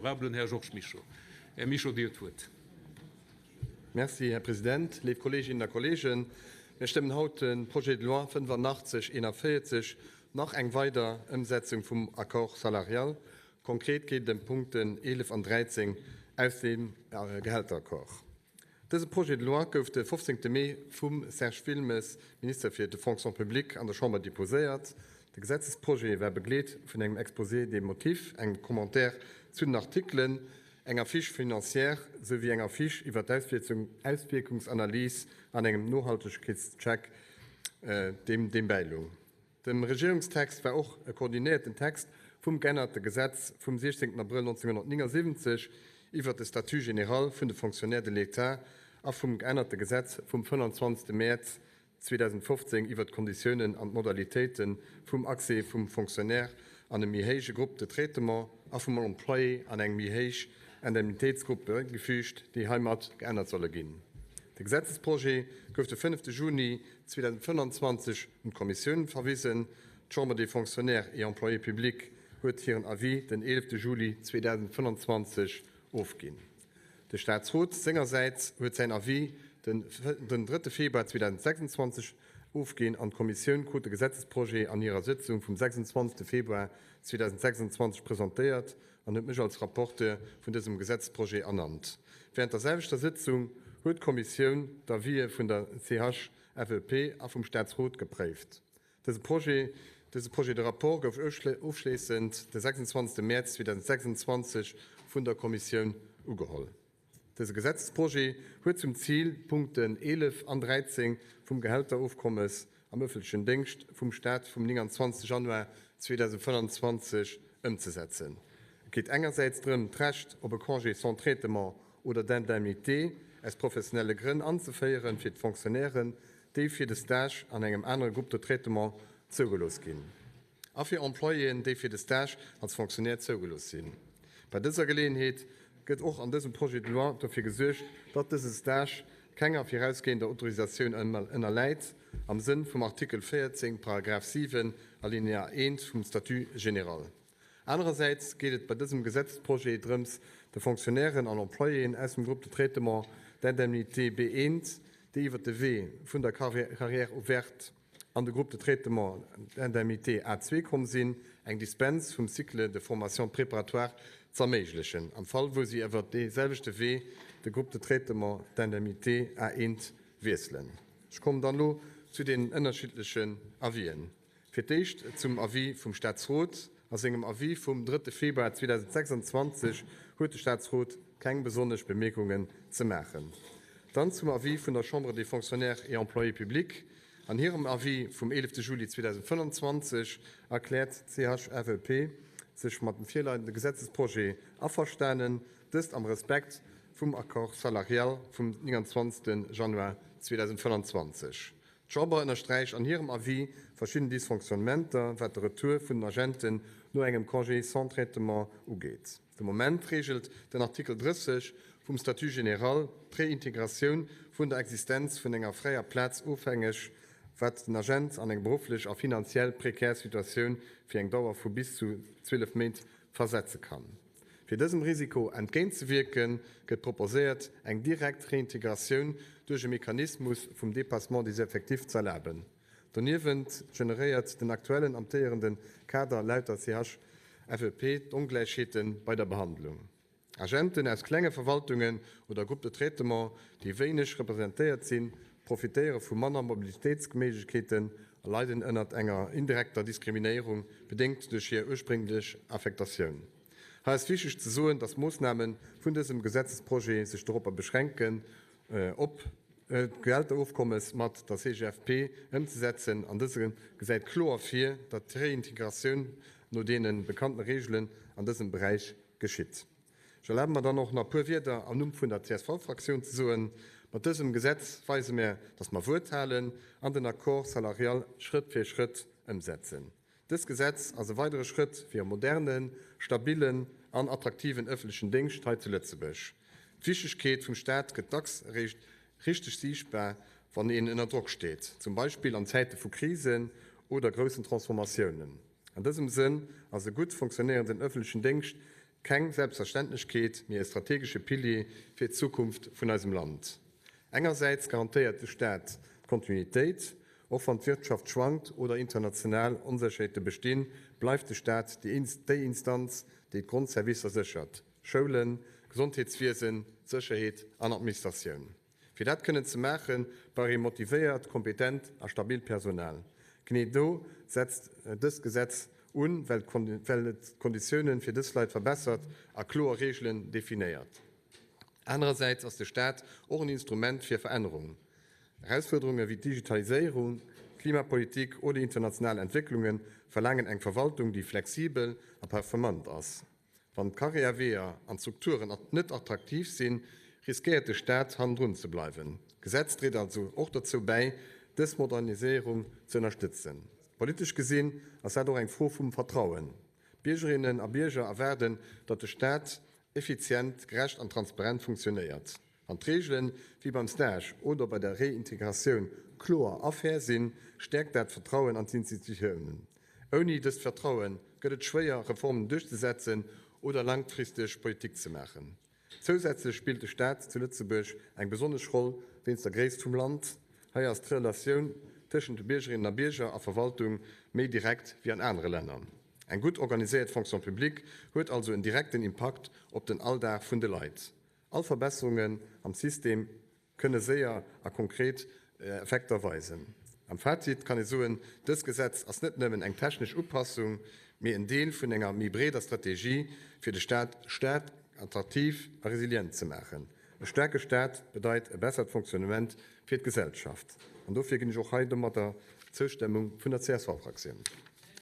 Honorabelen Här Georges Mischo. Här Mischo, Dir hutt d'Wuert. Merci, Här President. Léif Kolleeginnen a Kolleegen, mir stëmmen haut de Projet de loi 8541, nach eng weider Ëmsetzung vum Accord salarial. Konkret geet et ëm d'Punkten 11 an 13 aus deem Gehälteraccord. Dëse Projet de loi gouf de 15 Mee vum Serge Wilmes, Minister fir d'Fonction publique, an der Chamber deposéiert. De Gesetzesprojet war begleet vun engem Exposé des motifs, engem Commentaire zu den Artikelen, enger Fiche financière souwéi enger Fiche iwwer d'Auswierkungsanalys an engem Nohaltegkeetscheck, deem deem bäiloung. Dem Regierungstext war och e koordinéierten Text vum geännerte Gesetz vum 16 Abrëll 1979 iwwert de Statut général vun de Fonctionnaires de l'État a vum geännerte Gesetz vum 25 Mäerz 2015 iwwert d'Konditiounen an d'Modalitéite vum Accès vum Fonctionnaire an e méi héije Groupe de traitement a vum Employé an eng méi héich Indemnitéitsgrupp bäigefügt, déi heimat geännert solle ginn. De Gesetzesprojet gouf de 5 Juni 2025 un d'Kommissioun verwisen. D'Chambre des Fonctionnaires et Employés publics huet hiren Avis den 11 Juli 2025 ofginn. De Staatsrot sengersäits huet säin Avis den 3 Februar 2026 ofginn an d'Kommissioun krut de Gesetzesprojet an hirer Sëtzung vum 26 Februar 2026 presentéiert an huet mech als Rapporteur vun dësem Gesetzprojet ernannt. Während der selwechter Sëtzung huet d'Kommissioun d'Avisë vun der CHFEP a vum Staatsrot gepréift. Dëse Projet, dëse Projet de rapport gouf ofschléissend de 26 Mäerz 2026 vun der Kommissioun ugeholl. Dëse Gesetzesprojet huet zum Zil, d'Punkten 11 an 13 vum Gehälterofkommes am ëffentlechen Déngscht vum Staat vum 29 Januar 2025 ëmzesetzen. Et geet engersäits drëm, d'Recht op e Congé sans traitement oder d'indemnité aus professionelle Grënn anzeféiere fir d'Fonctionnairen, déi fir de Stage an engem anere Groupe de traitement zougelooss ginn, a fir Employéen, déi fir de Stage als Fonctionnaire zougelooss sinn. Bei dëser Geleeënheet gëtt och an dësem Projet de loi dofir gesuergt, datt dëse Stage kenger virausgehender Autorisatioun ënnerläit, am Sënn vum Artikel 14, Paragraph 7, Alinéa 1 vum Statut général. Anerersäits geet et bei dësem Gesetzesprojet drëms, de Fonctionnairen an Employéen aus dem Groupe de traitement d'indemnité B1, déi iwwert de Wee vun der Carrière ouverte an de Groupe de traitement d'indemnité A2 komm sinn, eng Dispens vum Cycle de formation préparatoire z'erméiglechen, am Fall wou si iwwert dee selwechte Wee de Groupe de traitement d'indemnité A1 wiesselen. Ech kommen dann elo zu deenen ënnerschiddlechen Avisen. Fir d'éischt zum Avis vum Staatsrot. A sengem Avis vum drëtte Februar 2026 huet de Staatsrot keng besonnesch Bemierkungen ze maachen. Dann zum Avis vun der Chambre des Fonctionnaires et Employés publics. An hirem Avis vum 11 Juli 2025 erkläert d'CHFEP sech mat dem virleiende Gesetzesprojet averstanen, dëst am Respekt vum Accord salarial vum 29 Januar 2025. D'Chamber ënnersträicht an hirem Avis verschidden Dysfonctionnementer, wat de Retour vun den Agenten no engem Congé sans traitement ugeet. De Moment reegelt den Artikel 30 vum Statut général d'Réintegratioun vun der Existenz vun enger fräier Plaz ofhängeg, wat den Agent an eng berufflech a finanziell prekär Situatioun fir eng Dauer vu bis zu 12 Méint versetze kann. Fir dësem Risiko entgéintzewierken, gëtt proposéiert, eng direkt Reintegratioun duerch e Mechanismus vum Dépassement des effectifs z'erlaben. Doniewent generéiert den aktuellen amtéierende Kader laut der CHFEP d'Ongläichheete bei der Behandlung. Agenten aus klenge Verwaltungen oder Groupes de traitement, déi wéineg representéiert sinn, profitéiere vu manner Mobilitéitsméiglechkeeten a leiden ënnert enger indirekter Diskriminéierung, bedéngt duerch hir ursprénglech Affektatioun. Hei ass wichteg ze soen, dass d'Moossname vun dësem Gesetzesprojet sech doropper beschränken, op d'Gehälterofkommes mat der CGFP ëmzesetzen, an dëse gesäit kloer vir, datt d'Reintegratioun no deene bekannte Reegelen an dësem Beräich geschitt. Ech erlabe mer dann och nach e puer Wierder am Numm vun der CSV-Fraktioun ze soen. Mat dësem Gesetz weise mir, dass mer Wuert halen an den Accord salarial Schrëtt fir Schrëtt ëmsetzen. Dëst Gesetz ass e weidere Schrëtt fir e modernen, stabillen an attraktiven ëffentlechen Déngscht hei zu Lëtzebuerg. D'Wichtegkeet vum Staat gëtt dacks eréischt richteg siichtbar, wann een ënner Drock steet, zum Beispill an Zäite vu Krisen oder groussen Transformatiounen. An dësem Sënn ass e gutt fonctionnéierenden ëffentlechen Déngscht. Keng Selbstverständlechkeet, mee e strategesche Pilier fir d'Zukunft vun eisem Land. Engersäits garantéiert de Staat d'Kontinuitéit. Och wann d'Wirtschaft schwankt oder international Onsécherheete bestinn, bleift de Staat déi Instanz, déi d'Grondservicer séchert, Schoulen, Gesondheetswiesen, Sécherheet an Administratioun. Fir dat kënnen ze maachen, brauch ee motivéiert, kompetent a stabilt Personal. Genee do setzt dëst Gesetz un, well et d'Konditioune fir dës Leit verbessert a kloer Reegelen definéiert. Anerersäits ass de Staat och en Instrument fir Verännerung. Erausfuerderunge wéi d'Digitaliséierung, d'Klimapolitik oder international Entwécklunge verlaangen eng Verwaltung, déi flexibel a performant ass. Wann d'Karriärweeër an d'Strukturen net attraktiv sinn, riskéiert de Staat hannendrun ze bleiwen. D'Gesetz dréit also och dozou bäi, dës Moderniséierung ze ënnerstëtzen. Politesch gesinn ass dat och eng Fro vum Vertrauen. D'Biergerinnen a Bierger erwaarden, datt de Staat effizient, gerecht an transparent funktionéiert. Wann d'Reegelen, wéi beim Stage oder bei der Reintegratioun, kloer a fair sinn, stäerkt dat d'Vertrauen an d'Institutiounen. Ouni dëst Vertraue gëtt et schwéier, Reformen duerchzesetzen oder langfristeg Politik ze maachen. Zousätzlech spillt de Staat zu Lëtzebuerg eng besonnesch Roll wéinst der Gréisst vum Land. Hei ass d'Relatioun tëschent de Biergerinnen a Bierger a Verwaltung méi direkt wéi an anere Länner. Eng gutt organiséiert Fonction publique huet also en direkten Impakt op den Alldag vun de Leit. All Verbesserungen am System kënne séier a konkret Effekter weisen. Am Fazit kann ee soen, Dëst Gesetz ass net nëmmen eng technesch Upassung, mee en Deel vun enger méi breeder Strategie, fir de Staat staark, attraktiv a resilient ze maachen. E staarke Staat bedeit e bessert Fonctionnement fir d'Gesellschaft. An dofir ginn ech och hei domadder d'Zoustëmmung vun der CSV-Fraktioun.